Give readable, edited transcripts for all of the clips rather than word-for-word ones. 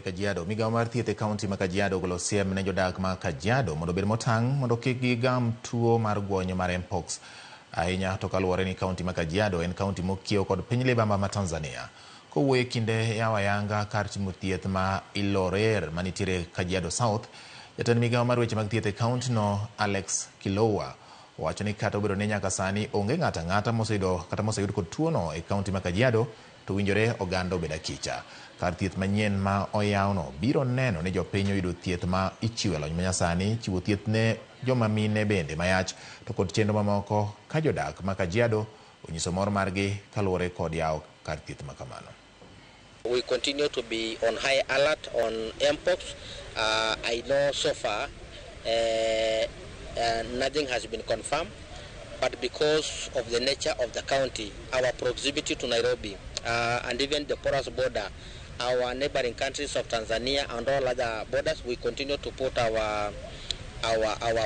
Wadhi Kajiado. Migawo mar thieth e kaunti ma Kajiado ogolo siem ne jodak ma Kajiado mondo obed motang' mondo kik gigam tuo mar gwonyo mar Mpox. Ahinya to kaluwore ni kaunti ma Kajiado en kaunti mokiewo kod piny libamba ma Tanzania. Kowuoyo e kinde yawo ayanga kar timo thieth ma Ilorer manitiere Kajiado South, jatend migawo mar weche mag thieth e kaunti no Alex Kilowa owacho ni kata obedo ni nyaka sani onge ng'ato ang'ata moseyudo kata moseyud kod tuono e kaunti ma Kajiado to winjore oganda obed akicha. Kar thieth manyien ma oyawno biro neno ni jopiny oyudo thieth ma ichiwo e lony manyasani, chiwo thieth ne joma mine bende mayach to kod chenro mamoko ka jodak ma Kajiado onyiso mor margi kaluwore kod yawo kar thieth ma kamano. We continue to be on high alert on Mpox. I know so far nothing has been confirmed, but because of the nature of the county, our proximity to Nairobi, and even the porous border, our neighboring countries of Tanzania and all other borders, we continue to put our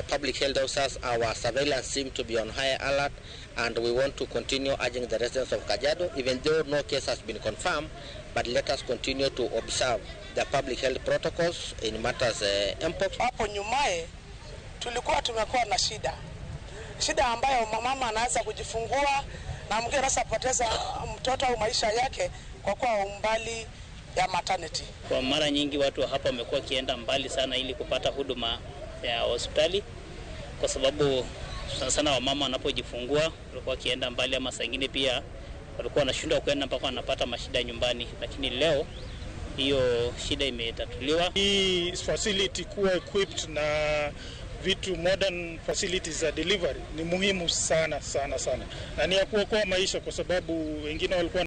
public health officers, our surveillance team to be on high alert, and we want to continue urging the residents of Kajiado, even though no case has been confirmed, but let us continue to observe the public health protocols in matters Mpox. Hapo nyumaye tulikuwa tumekuwa na shida, shida ambayo mama anaweza kujifungua na mwingine anaweza poteza mtoto au maisha yake kwa kuwa umbali ya maternity. Kwa mara nyingi watu wa hapa wamekuwa wakienda mbali sana ili kupata huduma ya hospitali, kwa sababu sana sana wamama wanapojifungua walikuwa wakienda mbali, ama saa ingine pia walikuwa wanashindwa kwenda mpaka wanapata mashida nyumbani, lakini leo hiyo shida imetatuliwa. Hii facility kuwa equipped na vitu modern facilities za delivery ni muhimu sana sana sana, na ni ya kuokoa maisha, kwa sababu wengine walikuwa